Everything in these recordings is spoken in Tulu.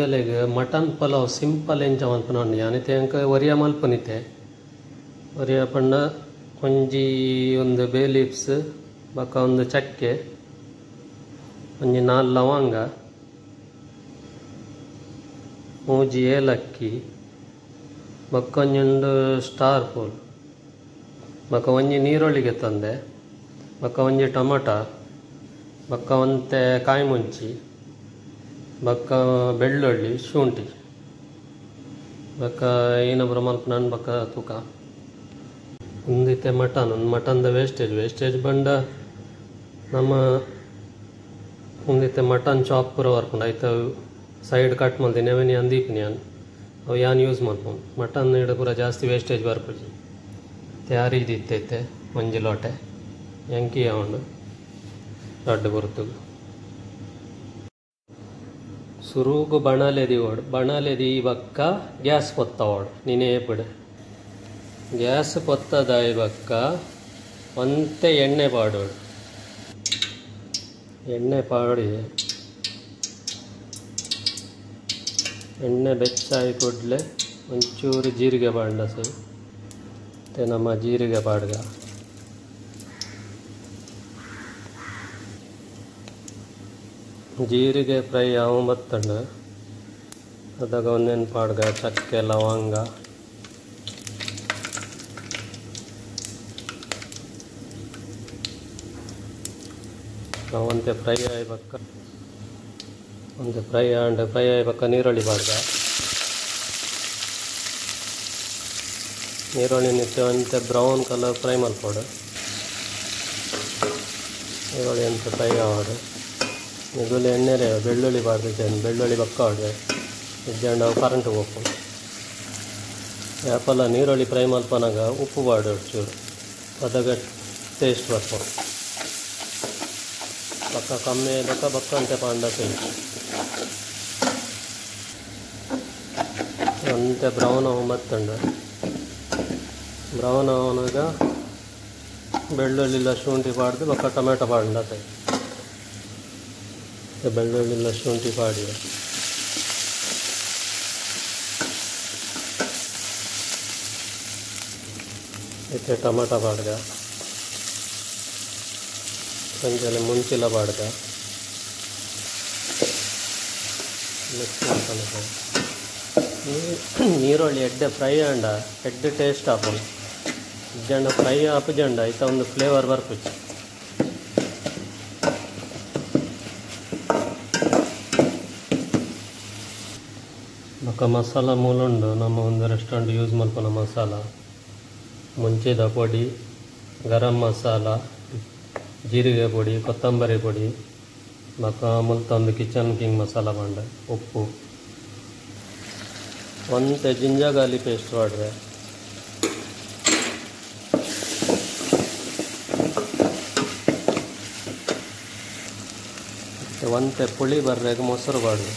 ನಿಗಲೆಗ್ ಮಟನ್ ಪಲಾವ್ ಸಿಂಪಲ್ ಎಂಚ ಮಲ್ಪುನ ಯಾನಿತೆ ಅಂಕ ಒರಿಯ ಮಲ್ಪುನಿತೆ ಒರಿಯ ಪಂಡ ಒಂಜಿ ಒಂದು ಬೇ ಲೀವ್ಸ್ ಬೊಕ್ಕ ಒಂದು ಚಕ್ಕೆ ಒಂಜಿ 4 ಲವಂಗ 3 ಏಲಕ್ಕಿ ಬೊಕ್ಕ ಒಂಜೊಂದು ಸ್ಟಾರ್ ಫುಲ್ ಬೊಕ್ಕ ಒಂಜಿ ನೀರುಳ್ಳಿಗೆ ತಂದೆ ಬೊಕ್ಕ ಒಂಜಿ ಟೊಮೊಟೊ ಬೊಕ್ಕ ಒಂತೆ ಕಾಯಿ ಮುಂಚಿ ಬೊಕ್ಕ ಬೆಳ್ಳುಳ್ಳಿ ಶುಂಠಿ ಬೊಕ್ಕ ಏನೊಬ್ರು ಮಲ್ಪುನನ್ ಬೊಕ್ಕ ತೂಕ ಉಂದಿತ್ತೆ ಮಟನ್ ಒಂದು ಮಟನ್ದ ವೇಸ್ಟೇಜ್ ವೇಸ್ಟೇಜ್ ಬಂಡ ನಮ್ಮ ಉಂದಿತ್ತೆ ಮಟನ್ ಚಾಪ್ ಪೂರ ಬರ್ಪುಂಡು ಐತ ಸೈಡ್ ಕಟ್ ಮಲ್ದಿನಿ ಅವೆನ್ ಯಾನ್ ದೀಪಿನಿ ಯಾನ್ ಅವು ಯಾನ್ ಯೂಸ್ ಮಲ್ಪುನು ಮಟನ್ ಇಡ ಪೂರ ಜಾಸ್ತಿ ವೇಸ್ಟೇಜ್ ಬರ್ಪುಜಿ ತಯಾರಿ ಇತ್ತೈತೆ ಒಂಜಿ ಲೋಟೆ ಎಂಕಿ ಉಂಡು ದೊಡ್ಡ ಬರ್ತುಗು ಸುರುಗು ಬಣಲೆ ದಿವೋಡು ಬಣಲೆ ದೀ ಬಕ್ಕ ಗ್ಯಾಸ್ ಪೊತ್ತವೋಡು ನೀನೇ ಬಿಡು ಗ್ಯಾಸ್ ಪೊತ್ತದಾಯಿ ಬಕ್ಕ ಒಂತೆ ಎಣ್ಣೆ ಪಾಡೋಡು ಎಣ್ಣೆ ಪಾಡಿ ಎಣ್ಣೆ ಬೆಚ್ಚಾಯಿ ಕೂಡಲೇ ಒಂಚೂರು ಜೀರಿಗೆ ಪಾಂಡ ಸೈ ಮತ್ತೆ ನಮ್ಮ ಜೀರಿಗೆ ಪಾಡ್ಗ ಜೀರಿಗೆ ಫ್ರೈ ಆವು ಬತ್ತಂಡು ಅದಾಗ ಒಂದೇನು ಪಾಡ್ಗ ಚಕ್ಕೆ ಲವಂಗ ಒಂತೆ ಫ್ರೈ ಆಯಿ ಬಕ್ಕ ಒಂತೆ ಫ್ರೈ ಆಂಡ್ ಫ್ರೈ ಆಯಿ ಬಕ್ಕ ನೀರುಳ್ಳಿ ಪಾಡ್ಗ ನೀರುಳ್ಳಿ ನಿತ್ಯ ಒಂತೆ ಬ್ರೌನ್ ಕಲರ್ ಫ್ರೈ ಮಲ್ಪೋಡು ನೀರುಳ್ಳಿ ಅಂತ ಫ್ರೈ ಆವಡು ಈಗುಳ್ಳಿ ಎಣ್ಣೆರೆ ಬೆಳ್ಳುಳ್ಳಿ ಬಾರ್ದಿದ್ದೇನೆ ಬೆಳ್ಳುಳ್ಳಿ ಬಕ್ಕ ಆಡ್ವೆ ಇಜ್ಜಂಡ ಅವು ಕರೆಂಟ್ ಹೋಗ್ಕೊಂಡು ಯಾಪಲ್ಲ ನೀರುಳ್ಳಿ ಫ್ರೈ ಮಲ್ಪನಾಗ ಉಪ್ಪು ಬಾಡು ಚೂರು ಅದಾಗ ಟೇಸ್ಟ್ ಬರ್ಪೋಡು ಬಕ್ಕ ಕಮ್ಮಿ ಬಕ್ಕ ಬಕ್ಕ ಅಂತೆ ಪಾಂಡ ಸೈ ಅಂತೆ ಬ್ರೌನ್ ಅವು ಮತ್ತಂಡು ಬ್ರೌನ್ ಅವನಾಗ ಬೆಳ್ಳುಳ್ಳಿಲ್ಲ ಶುಂಠಿ ಪಾಡ್ದು ಬಕ್ಕ ಟೊಮೆಟೊ ಪಾಂಡ ಸೈ ಬೆಳ್ಳುಳ್ಳಿಲ್ಲ ಶುಂಠಿ ಪಾಡಿ ಇತ್ತೆ ಟೊಮೆಟೊ ಪಾಡ್ಗ ಅಂಚನೆ ಮುಂಚಿಲ ಪಾಡ್ಗ ಮಿಕ್ಸ್ ಮಾಡ್ಕೊಂಡು ನೀರುಳ್ಳಿ ಎಡ್ಡೆ ಫ್ರೈ ಆಂಡ ಎಡ್ಡೆ ಟೇಸ್ಟ್ ಆಪುಂಡು ಇಜ್ಜಂಡ ಫ್ರೈ ಆಪುಜಂಡ ಐತ ಒಂದು ಫ್ಲೇವರ್ ಬರ್ಪುಜಿ ಬೊಕ್ಕ ಮಸಾಲ ಮೂಲುಂಡು ನಮ್ಮ ಒಂದು ರೆಸ್ಟೋರೆಂಟ್ ಯೂಸ್ ಮಲ್ಪುನ ಮಸಾಲ ಮುಂಚಿದ ಪೊಡಿ ಗರಂ ಮಸಾಲ ಜೀರಿಗೆ ಪೊಡಿ ಕೊತ್ತಂಬರಿ ಪೊಡಿ ಬೊಕ್ಕ ಮುಲ್ತ ಒಂದು ಕಿಚನ್ ಕಿಂಗ್ ಮಸಾಲ ಪಂಡ ಉಪ್ಪು ಒಂತೆ ಜಿಂಜರ್ ಗಾರ್ಲಿಕ್ ಪೇಸ್ಟ್ ಪಾಡ್ರೆ ಒಂತೆ ಪುಳಿ ಬರ್ರೆಗ್ ಮೊಸರು ಪಾಡ್ರೆ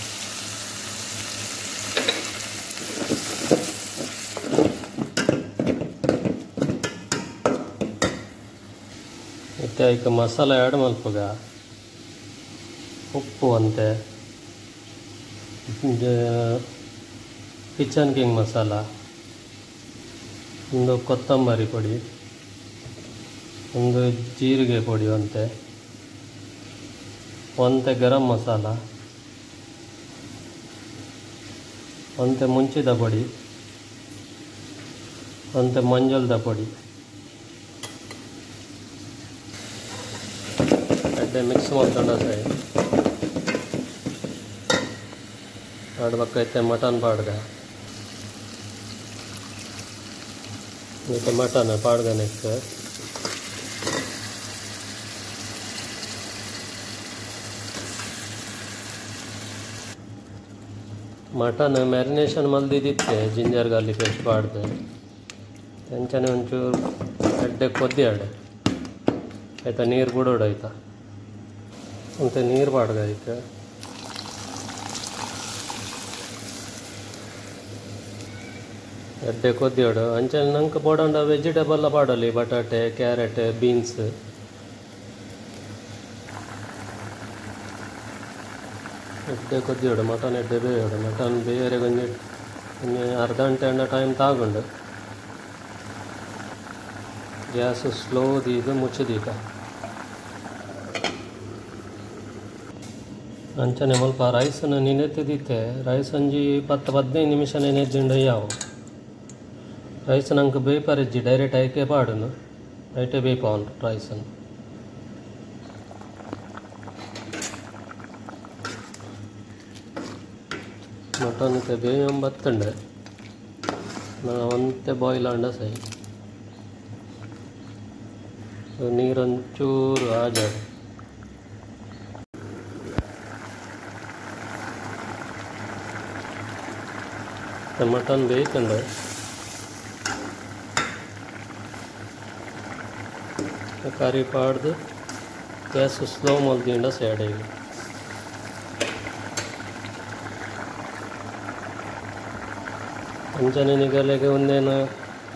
ಇತ್ತೆ ಐಕ್ ಮಸಾಲ ಆ್ಯಡ್ ಮಲ್ಪುಗ ಉಪ್ಪು ಅಂತೆ ಕಿಚನ್ ಕಿಂಗ್ ಮಸಾಲ ಒಂದು ಕೊತ್ತಂಬರಿ ಪೊಡಿ ಒಂದು ಜೀರಿಗೆ ಪೊಡಿ ಅಂತೆ ಒಂತೆ ಗರಂ ಮಸಾಲ ಒಂತೆ ಮುಂಚಿದ ಪೊಡಿ ಒಂತೆ ಮಂಜಲ್ದ ಪೊಡಿ ಎಡ್ಡೆ ಮಿಕ್ಸ್ ಮಾಡ್ಕೊಂಡ ಸೈ ಆಡ್ಬೇಕೈತೆ ಮಟನ್ ಪಾಡ್ಗ ಇತ್ತೆ ಮಟನ್ ಪಾಡ್ಗ ನೆಕ್ಸ್ಟ್ ಮಟನ್ ಮ್ಯಾರಿನೇಷನ್ ಮಲ್ದಿದ್ದಿತ್ತೆ ಜಿಂಜರ್ ಗಾರ್ಲಿಕ್ ಪೇಸ್ಟ್ ಪಾಡ್ದೆ ಅಂಚನೆ ಒಂಚೂರು ಎಡ್ಡೆ ಕೊದ್ದಿ ಆಡೆ ಆಯ್ತಾ ನೀರು ಬಿಡೋಡು ಆಯ್ತಾ ಅಂತೆ ನೀರು ಪಾಡ್ಗ ಐತೆ ಎಡ್ಡೆ ಕೊದ್ದಿಯೋಡು ಅಂಚನೆ ನಂಗೆ ಬೋಡಂಡ ವೆಜಿಟೇಬಲ್ ಪಾಡಲಿ ಬಟಾಟೆ ಕ್ಯಾರೆಟ್ ಬೀನ್ಸ್ ಎಡ್ಡೆ ಕೊದ್ದಿಯೋಡು ಮಟನ್ ಎಡ್ಡೆ ಬೇಯೋಡು ಮಟನ್ ಬೇಯರೆ ಒಂಜಿ ಒಂಜಿ ಅರ್ಧ ಗಂಟೆ ಅಂಡ ಟೈಮ್ ತಾಗುಂಡು ಗ್ಯಾಸ್ ಸ್ಲೋ ದೀದು ಮುಚ್ಚದೀಕ ಅಂಚನೆ ಮುಲ್ಪ ರೈಸನ್ನು ನೆನೆತಿದ್ದಿತ್ತೆ ರೈಸ್ ಒಂಜಿ 10-15 ನಿಮಿಷ ನೆನೆದಿಂಡ ಯಾವು ರೈಸ್ ನಂಗೆ ಬೇಪರಿಜ್ಜಿ ಡೈರೆಕ್ಟ್ ಐಕೆ ಪಾಡುನು ಐಟೆ ಬೇಪಾವನು ರೈಸನ್ನು ಮಟನ್ ಬೇಯಂ ಬತ್ತಂಡೆ ಒಂತೆ ಬಾಯ್ಲ್ ಆಂಡ ಸೈ ನೀರೊಂಚೂರು ಆಜಾಡು ಮಟನ್ ಬೇಯ್ತಂಡೆ ಕರಿ ಪಾಡ್ದು ಗ್ಯಾಸ್ ಸ್ಲೋ ಮಲ್ದಿಂಡ ಸೈಡಿಗೆ ಅಂಚನೆ ನಿಗಲೆಗೆ ಒಂದೇನು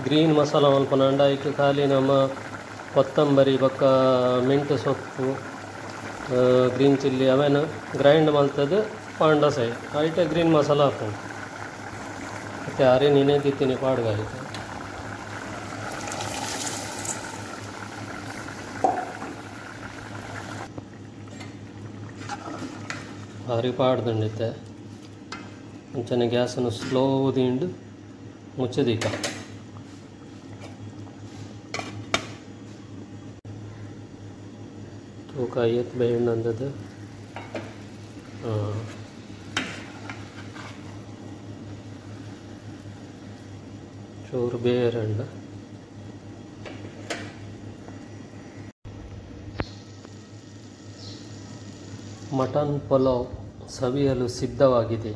ಗ್ರೀನ್ ಮಸಾಲ ಮಲ್ಪನಂಡ ಐಕ್ ಖಾಲಿ ನಮ್ಮ ಕೊತ್ತಂಬರಿ ಬೊಕ್ಕ ಮೆಂಟು ಸೊಪ್ಪು ಗ್ರೀನ್ ಚಿಲ್ಲಿ ಅವೇನು ಗ್ರೈಂಡ್ ಮಲ್ತದ್ದು ಪಾಂಡ ಸೈ ಐಟೆ ಗ್ರೀನ್ ಮಸಾಲ ಹಾಕೊಂಡು ಮತ್ತು ಅರೆ ನೀನೇ ತಿತ್ತೀನಿ ಪಾಡ್ಗ ಆಯಿತು ಭಾರಿ ಪಾಡ್ದುಂಡಿತ್ತೆ ಅಂಚನೆ ಗ್ಯಾಸನ್ನು ಸ್ಲೋ ದಿಂಡು ಮುಚ್ಚದೀಕ ತೂಕ ಏತ್ ಬೇಯಣ್ಣಂದದ್ದು ಚೂರು ಬೇರಂಡ ಮಟನ್ ಪಲಾವ್ ಸವಿಯಲು ಸಿದ್ಧವಾಗಿದೆ.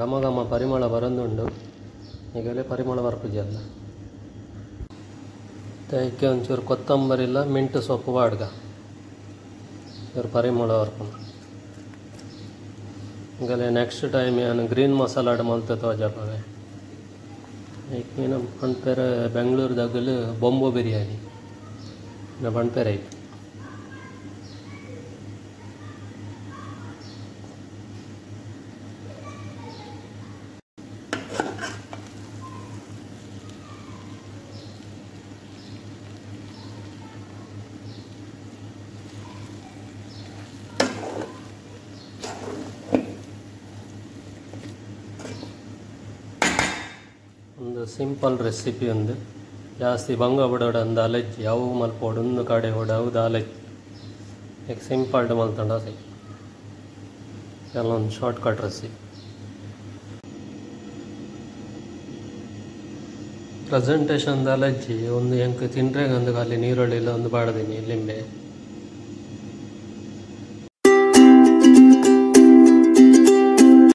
ಘಮ ಘಮ ಪರಿಮಳ ಬರಂದುಂಡು ಈಗಲೇ ಪರಿಮಳ ಬರ್ಪುಜಲ್ಲ ಅದಕ್ಕೆ ಒಂಚೂರು ಕೊತ್ತಂಬರಿಲ್ಲ ಮೆಂಟು ಸೊಪ್ಪು ಬಾಡ್ಗ ಚೂರು ಪರಿಮಳ ಬರ್ಪುಂಡು. ಈಗಲೇ ನೆಕ್ಸ್ಟ್ ಟೈಮ್ ಏನು ಗ್ರೀನ್ ಮಸಾಲ ಮಲ್ತ ತೋಜಪವೆ ಏನ ಪನ್ಪೆರೆ ಬೆಂಗಳೂರುದಾಗಲು ಬೊಂಬೋ ಬಿರಿಯಾನಿ ಪನ್ಪೆರೆ ಐತೆ. ಒಂದು ಸಿಂಪಲ್ ರೆಸಿಪಿ ಒಂದು ಜಾಸ್ತಿ ಬಂಗ ಬಿಡೋಡ ಅಂದ ಅಲೆಜ್ಜಿ ಅವು ಮಲ್ಪೋಡು ಒಂದು ಕಡೆ ಹೋಡ ಅವು ಅಲೆಜ್ಜಿ ಈಗ ಸಿಂಪಲ್ ಮಲ್ತಂಡ ಸೈ ಎಲ್ಲ ಒಂದು ಶಾರ್ಟ್ ಕಟ್ ರೆಸಿಪಿ. ಪ್ರೆಸೆಂಟೇಷನ್ ಅಲೆಜ್ಜಿ ಒಂದು ಎಂಕ್ ತಿಂಡ್ರೆಗೆ ಒಂದು ಖಾಲಿ ನೀರುಳ್ಳಿ ಇಲ್ಲ ಒಂದು ಬಾಡದಿನಿ ಲಿಂಬೆ